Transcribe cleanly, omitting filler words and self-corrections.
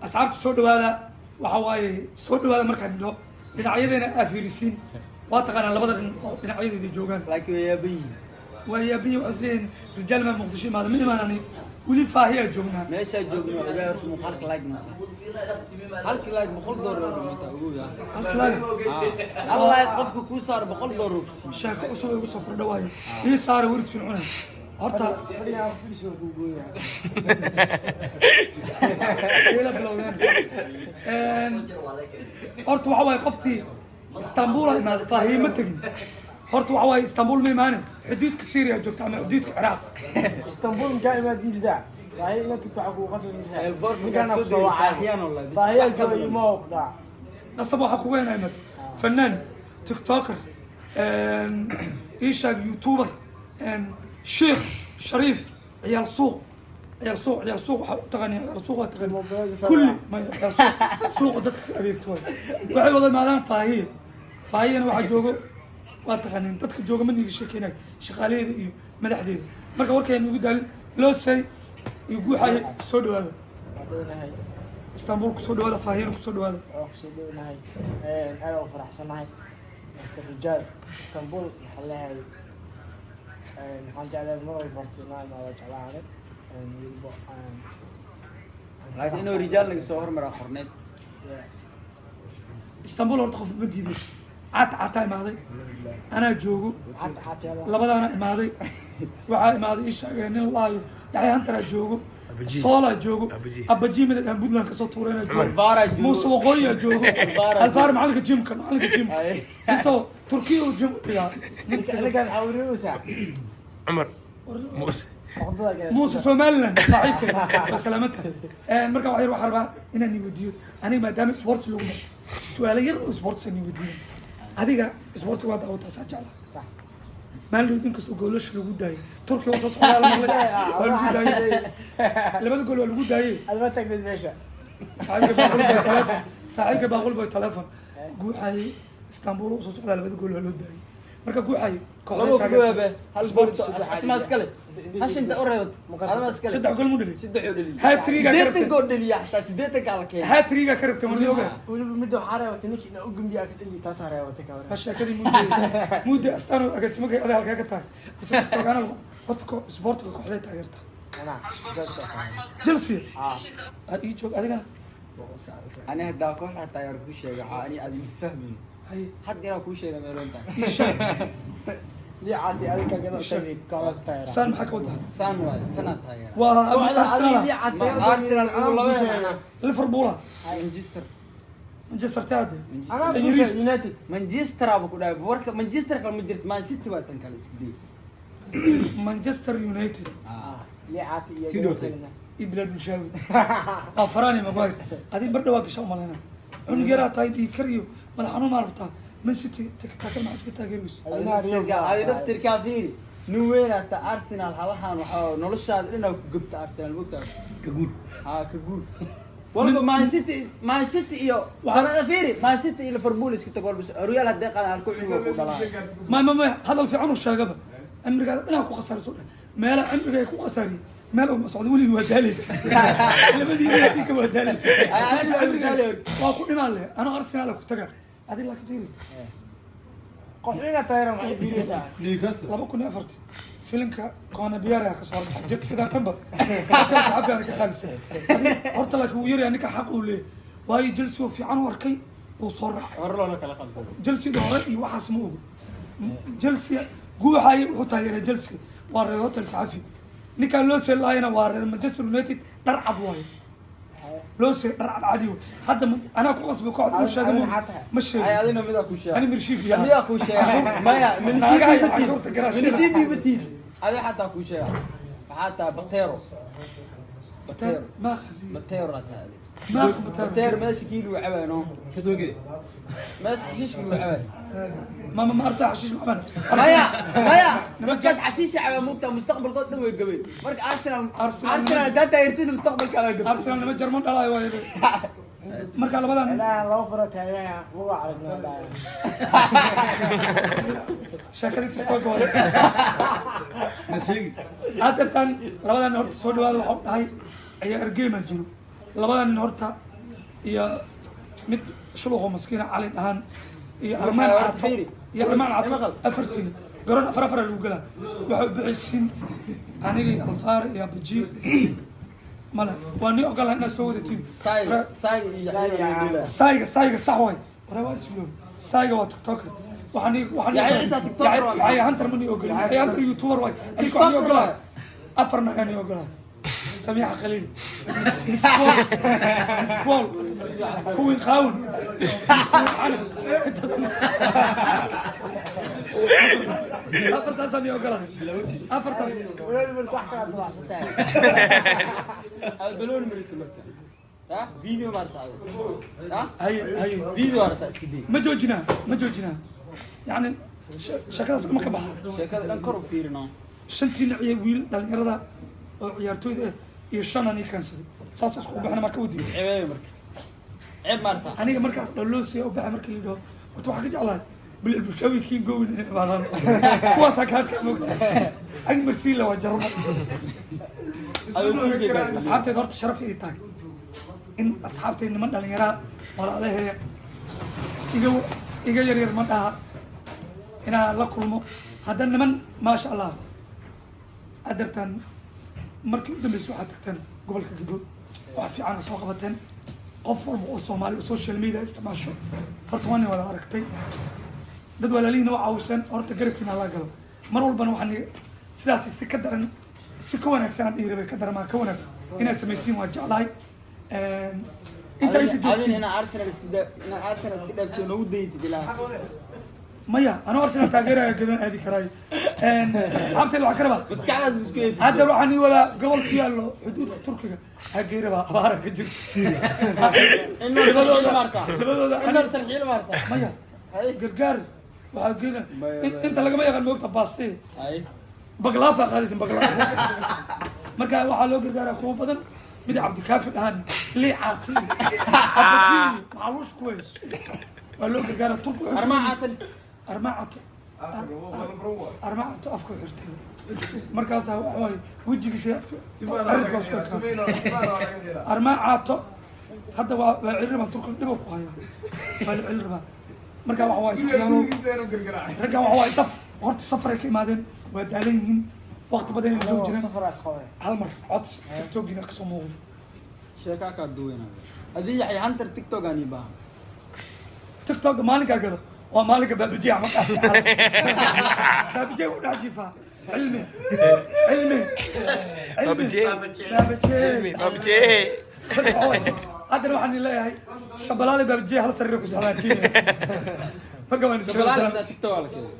Asxaabta, soo dhawaada. Waxa waaye, soo dhawaada markaan idho, dhinacyadeena aa fiirisiin. Waa taqaanaa labada dhin oo dhinacyadeeda joogaan. Laakiin way yaaban yihiin. Waa yaabiyi, waxay isleeyihin rijaal maa Muqdisho imaada? Ma imaanani, weli Faahiyaa joognaa. Meeshaa joogno ogaa. Horta muuqaalka like masa halkii like $100 oo dhimata, ogow yaa. Halka like? Hal like qofka kuu saaro $100 oo ku siiyo. Sheeko cusub ay igu soo kordha waayo. Ii saara waridkin cunay horta. Fadhigaan fadhis waa kuu gooyaa. Ila bilowdeen. Horta waxa waaye, qoftii Istanbul a imaaday, Faahiye ma tegin. Horta waxa waaye, Istanbul ma imaane, xuduudka Syria joogta ama xuduudka Ciraaq. Istanbul makaa imaad mujdaa faahiya inaad tagto waxaa kugu qasbaysa mujdaa. Airport ninkaan markaad ku soo soo degay, wacay. Faahiyaan wallahi. Faahiya jooga ima ku dhaca. Nasab waxaa kugu hena imad fanaan, TikToker, ishaag, YouTuber, sheekh shariif, ciyaal suuq, ciyaal suuq, ciyaal suuq. Waxaa u taqaaniin ciyaal suuq, waa taqaani kulli. May ciyaal suuq, suuqa dadka ka adeegto waay. Waxay wada imaadaan Faahiye. Faahiyana waxaa joogo waa taqaaniin dadka jooga, ma niiga sheekeynayo shaqaalaheeda iyo madaxdeeda. Marka warkayna igu daalin, Loosay iyo Guuxaye, soo dhawaada. Waa dhownahay. Istanbul kusoo dhawaada, Faahiyana kusoo dhawaada. Waa kusoo dhownahay, aad u faraxsanahay. Master Rijaal Istanbul waxaa leeyahay, waxaan jeclahay mar walba horta inaa imaado, jeclaanay weliba. Laakiin inuu rijaal naga soo hormaraa qorneed. Istanbul horta qof ma diideyso. Caata caataa imaaday, anaa joogo. Xata xata. Labadaana imaaday. Waxaa imaaday, ii sheegeen, nin laayo Yaxya Hantaraa joogo, Soolaa joogo, Abajimida dhan Puntland kasoo tuurayna joogo. Alvara joogo. Muuse Waqooyiyaa joogo. Alvara. Alfaara, macalinka gymka, macalinka gymka intoo Turkiya uu gym u dhigaa. Ninkan waxaa wareegaysaa. Cumar Muuse. Oqdada galaysa. Muuse Somaliland saaxiibkay waa salaamata. Marka wax yar waxaa rabaa inaan i weydiiyo aniga, maadaama sports lagu barto, su-aalo yar oo sports aan i weydiino. Adiga sports waa daawataa, saa jecla. Sax. Maalin inkastoo goolasha lagu daayay, Turkiga oo soo socdaa la maqlay, waa lagu daayay labada gool, waa lagu daayay. Adma tagneed meesha. Saaxiibka baaqul boy telefon, saaxiibka baaqul boy telefon. Guuxayay, Istanbul oo soo socdaa, labada gool waa loo daayay. Marka Guuxay, Labo ku dhawaabe hal gool. Sports. Asmaa iskale hashinta u reebat, adama iskale. Saddex gool mu dhali. Saddex oo dhaliya. Hat-trick-ga ka 80 rabtay. Gool dhaliya, xataa 80 kaa la keenay. Hat-trick-ga ka rabtay, ma oga. Weliba midda waxaa reebatay ninkii inaa u gembiyaa ka dhali, taasaa reebatay ka waa waran. Sheekadii Mudde, Mudde astaan oo agaasimaka adaa halkaa ka tahay mise TikTok? Horta sportka kooxday taageerta? Anaa Chelsea. Chelsea. Ah. Ha ii joog adigana. Ani haddaa kooxda taageer kuu sheegay, waxaa ani aad isfahmayn. Haye. Hadda inaa kuu sheega meeloon tahay. Ii sheeg. Lii caadi adiga gada tagneed kooxdaas taageera. Saan maxaa ka wadaa? Saan waay, tanaa taageera. Waa kooxda adiga Arsenal. lii caadi. Arsenal ugu laba. Liverpool. Manchester. Manchester taade. Anaa Tan kuu yariis. sheegay United. Manchester aba ku dhahay warka, Manchester kale ma jirto, Man City waa tan kale, iska day. Manchester United. Ah, lii caadi iyo Tidoo gada tag. tagna. Iyo Bilal Bulshaawi waa Farani Maguire. Adiga bar dhawaa gasha umalayna, cunug yaraa tahay, dhiig kar iyo madax xanuun maa rabtaa? Man City takal maxaa iska taageerayso? Adi daftirkaa fiiri, nin weyn ta Arsenal halahan waxaa noloshaada dhanaa ku gubta Arsenal, mogtaa? Ka guur. Ha ka guur walba Man City, Man City iyo fiiri, Man City iyo Liverpool iska tag walba horyaal hadday qaadaan halku cunug ku dhalaa. Ma hadal fiican uu sheegaba, cimrigaada dhanaa ku khasaariso dheh. Meela cimriga ay ku khasaariyey meel uma socdo, weligii waa daalaysa, labadiina adinka waa daalaysa. Meesha cimriga waa ku dhimaan leh, anoo Arsenal ku taga adi, laakiin fiiri. Qoxweyna taageera maxay fiiriyeysaa? Newcastle. 2004 filinka Kona Biyaria ka soo baxay jid sidaa dhanba horta saxafiyaana ka qaalisay horta, laakiin wuu yaryahay ninka, xaq uu leeyahay, waayo Chelsea oo fiican u arkay uu soo raacay. Hore loola kala qabsaday. Chelsea hore iyo waxaas ma ogo. Chelsea Guuxaye wuxuu taageeray Chelsea, waa reer Hotel Saxafi. Ninkaan loo seelaayana waa reer Manchester United, dhar cad waaye loo see, dhar cad cadi waay. Hadda anaa ku qasbay kooxda inuu sheega. Adina maxaa tahay? Ma ay sheego. Adina midaa ku sheegay. Ani mirshiib yaa. Midaa ku sheegay, maya. Naagaha iyo cashuurta garaashada. Minishibi matid adi, xataa ku sheega maxaa tahay? Batero, batero. Ma Batero aa tahay adi. Ma Batero meesha kii lagu cabayo no. Ka doogay. Meesha xashiishka lagu cabayo. Ma arsa xashiish macban. Maya, maya, dadkaas xashiisha cabaa mugtaa, mustaqbalkood dhan way gabay. Marka Arsenal Arsenal- Arsenal haddaa taageertid, mustaqbalkaa gabay. Arsenal nima Jarman dhalaayo waaye. Marka labadan Ilaaha laba faro taagan wuga aragnaa dhaaya. Sheekadii TikTok waaye. Ma sheegi. Haddeertaan labadan horta soo dhawaada. Waxaa u dhahay ciyaar game jiro labadan nin horta. Iyo mid shuluqo maskiina Cali dhahaan iyo Armaan Caato Fiiri. iyo Armaan Caato. Maqal. Afartiin garoon afar afar lagu galaa. Waxay u bixisiin aniga iyo Alfaar iyo Abaji male, waa nii ogolaa inaad soo wadatiin. Saayga, saayga iyo Yaxya. Saayga, saayga, sax waay. Waraa waa isuyoob. Saayga waa TikToker. Waxaan waxaan Yaxya xitaa TikToker waa. Yaxya Hunter ma nii ogolin. Yaxya Hunter YouTuber waay. Aniga waxaan nii TikToker ogolaa waay. Afar nagaa nii ogolaa: Samiixa Khaliil, Miss Fall, Miss Fall, Kuwin Qaawun, Canab. Afartaasaan nii ogolahay, afartaas. Walaal, wax kala dabacsan. Aad balooni marito marka. Ha? Video maarta. Ha? Haye, haye. Video maarta isku day. Ma joojinaa, ma joojinaa? Yacni sheekadaas ma ka baxa. Sheekada dhan kor u fiirino. Shantiina ciyaar wiil dhalinyarada oo ciyaartooyda ah iyo shan ani keensaday, saas isku baxna ma ka wadi. Ceebeey marka. Ceeb maarta. Aniga markaas dhaloosiya u baxay markii la dhaho, horta waxaan ka jeclahay bil bulshaawi kiin gowin inay imaadaan. Kuwaasaa ka hadkaa moogta ag marsiila waa jarmo. Adoo sii jeedaa. Asxaabteed, horta sharaf ii tahay in asxaabteed niman dhalinyaraa walaalaheeya iga yaryar ma dhaha inaan la kulmo. Hadda niman, maasha Allah, adartan markii u dambeysay waxaad tagteen gobolka Gido, wax fiican soo qabateen. Qof walba oo Soomaali oo social media isticmaasho horta waa nin wada aragtay. Dad walaalihiina waa caawiseen. Horta garabkiina la galo mar walbana. Waxaan sidaas si ka daran, si ka wanaagsan aan dhihi rabay, ka daran maa, ka wanaagsan inaad samaysiin waa jeclahay. Inta Adin joogtiin inaa Arsenal iska inaa Arsenal iska dhaafto nagu daytid ilaa. Maya, anoo Arsenal taageeraya gadan aadi karaayo. Asxaabteeda waxaa ka rabaa Maskaxdaas isku haysid. Hadda waxaan ii wadaa gobol ku yaallo xuduudka Turkiga, hageeraba abaara ka jirto. Labadooda marka. Labadooda. Inoo tarxiil maarta. Maya, gargaar waxaa geeda inta lagama yaqaan moogta baaste. Ay. Baglaafa qaadaysan, baglaafa. Marka waxaa loo gargaaraa kuwo badan, mid Cabdikaafi dhahaan, Liicaati, Abaji, macluush kuweys waa loo gargaaraa Turku. Armaa caatan. Armaacato, armaacato afka xirtay. Markaasaa waxa waaye wejigiisa afka ciribka isku ekaa. Armaacato hadda waa ciri rabaa, Turku dhibo ku haya, waa la celi rabaa. Marka waxa waaye isyaalo raggan waxa waaye daf horta safaray ka imaadeen, waa daalan yihiin, waqti badan ay joog jireen. Safar as qabay. Hal mar cod TikTokina kasoo muuqdo. Sheeka ka duwanaa. Adii Yaxya Hunter TikTok ani baahan. TikTok maalinkaa gado waa maalinka Baabajiya markaas. Baabajiya u dhex jiifaa cilmi, cilmi, cilmi. Baabajey. Baabajey. Baabajey. Haddana waxaan leeyahay Shabalaale, Baabajiya hal sariir ku socdaan Kenya. Marka waan Shabalaal xitaa TikTok waa la keenay.